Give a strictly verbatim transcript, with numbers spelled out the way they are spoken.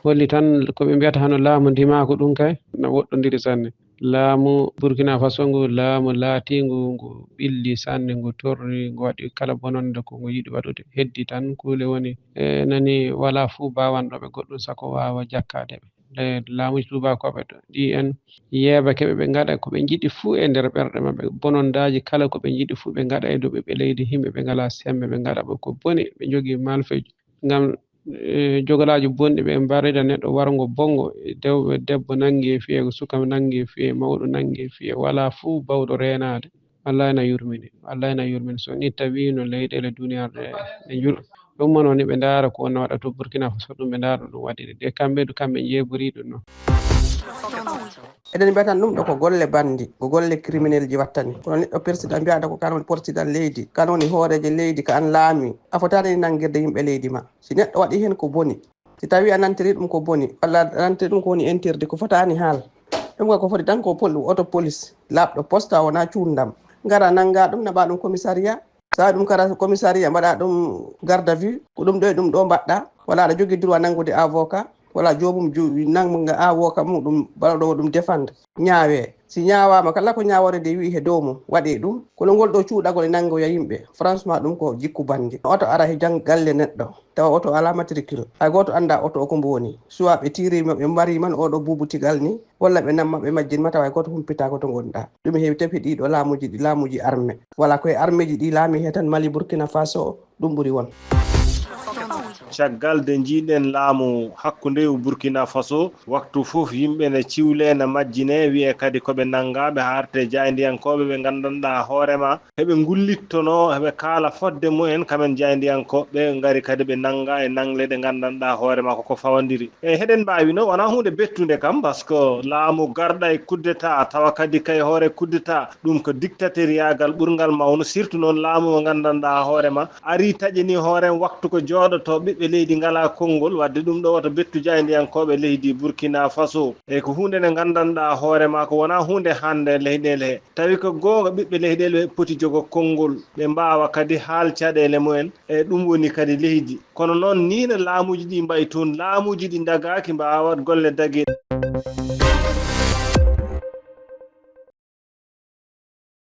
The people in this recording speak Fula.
Holli tan ko ɓe mbiyata hano laamu ndimaaku ɗum kay no woɗɗondiri sanne. Laamu Burkina Faso ngu, laamu laatiingu ngu ɓilli sanne, ngu torri, ngu waɗi kala bononde ko ngu yiɗi waɗude. Heddi tan kuule woni, e, nani wala fuu baawanɗo ɓe goɗɗum sako waawa jakkaade ɓe. Nde laamuuji tuubakooɓe ɗo, ɗi en yeebake ɓe, ɓe ngaɗa ko ɓe njiɗi fuu e nder ɓerɗe maɓɓe. Bonondaaji kala ko ɓe njiɗi fuu ɓe ngaɗa e dow ɓiɓɓe leydi, yimɓe ɓe ngalaa semmbe, ɓe ngaɗa ɓe ko boni, ɓe njogii malfeeji. Ngam, e, jogalaaji bonɗi ɓe mbarida neɗɗo warngo bonngo, e dewɓe, debbo nanngi e fiye, suka nanngi e fiye, mawɗo nanngi e fiye, walaa fuu bawɗo reenaade. Allah ena yurmini, Allah ena yurmini. So ni tawi no leyɗeele duniyaaru ɗe, ɗe njur-, ɗum noon ni ɓe ndaara ko wonno waɗa to Burkina Faso, ɗum ɓe ndaara ɗum waɗiri. De kamɓe du, kamɓe njeebori ɗum noon. Eɗen mbiya tan ɗum ɗo ko golle banndi, ko golle criminel ji wattani. Kono neɗɗo président mbiyaɗo ko kan woni président leydi, kan woni hooreejo leydi, ko an laami. A fotaani ni nanngirde yimɓe leydi ma. Si neɗɗo waɗi heen ko boni, si tawi a nantiri ɗum ko boni, walla a nantiri ɗum ko woni interdit, ko fotaani haal. Ɗum ko, ko foti tan ko pol-, oto police, laaɓɗo poste, wonaa cuurndam. Ngara nannga ɗum, naɓa ɗum commissariat. Sa ɗum kara commissariat, mbaɗa ɗum garde à vue, ko ɗum ɗo e ɗum ɗo mbaɗɗa. Wala aɗa jogii droit nanngude avocat, wala joomum ju-, nannga avocat muɗum, mbaɗa ɗo ɗum défendre. Ñaawe. Si ñaawaama, kala ko ñaawoore nde wi'i he dow mum, waɗee ɗum. Kono ngol ɗo cuuɗagol e nanngoya yimɓe, franchement, ɗum ko jikku banndi. Oto ara he jang-, galle neɗɗo, tawa oto alaa matricule. Hay gooto anndaa oto o ko mbo woni. Soit ɓe tiiriima, ɓe mbariima no oɗo buubu tigal ni, walla ɓe namma, ɓe majjinma, tawa hay gooto humpitaako to ngonɗaa. Ɗum heewi tawi ɗiɗo laamuuji ɗi, laamuuji armée. Wala ko e armeeji ɗi laami he tan, Mali, Burkina Faso, ɗum ɓuri won. Caggal de njiiɗen laamu hakkundewu Burkina Faso, waktu fof yimɓe ne ciwle, ne majjine, wi'e kadi ko ɓe nannga, ɓe haarte jaayndiyankooɓe ɓe nganndanɗaa hoore ma, heɓe ngullittono, heɓe kaala fodde mumen, kamen jaayndiyankooɓe, ngari kadi ɓe nannga e nangle ɗe nganndanɗaa hoore ma ko ko fawandiri. E heɗen mbaawi no, wonaa huunde bettunde kam, parce que laamu garɗa e coup d'État, tawa kadi kay hoore coup d'État, ɗum ko dictatoriagal ɓurngal mawnu, surtout noon laamu mo nganndanɗaa hoore ma, ari taƴini hoore waktu ko jooɗoto, ɓiɓɓe leydi ngalaa konngol, wadde ɗum ɗo wota bettu jaayndiyankooɓe leydi Burkina Faso. E ko huunde nde nganndanɗaa hoore ma ko wonaa huunde hannde leyɗeele he. Tawi ko goonga ɓiɓɓe leyɗeele ɓe poti jogo konngol, ɓe mbaawa kadi haal caɗeele mumen, e ɗum woni kadi leydi. Kono noon nii no laamuuji ɗi mbayi toon, laamuuji ɗi ndagaaki mbaawat golle dageeɗe.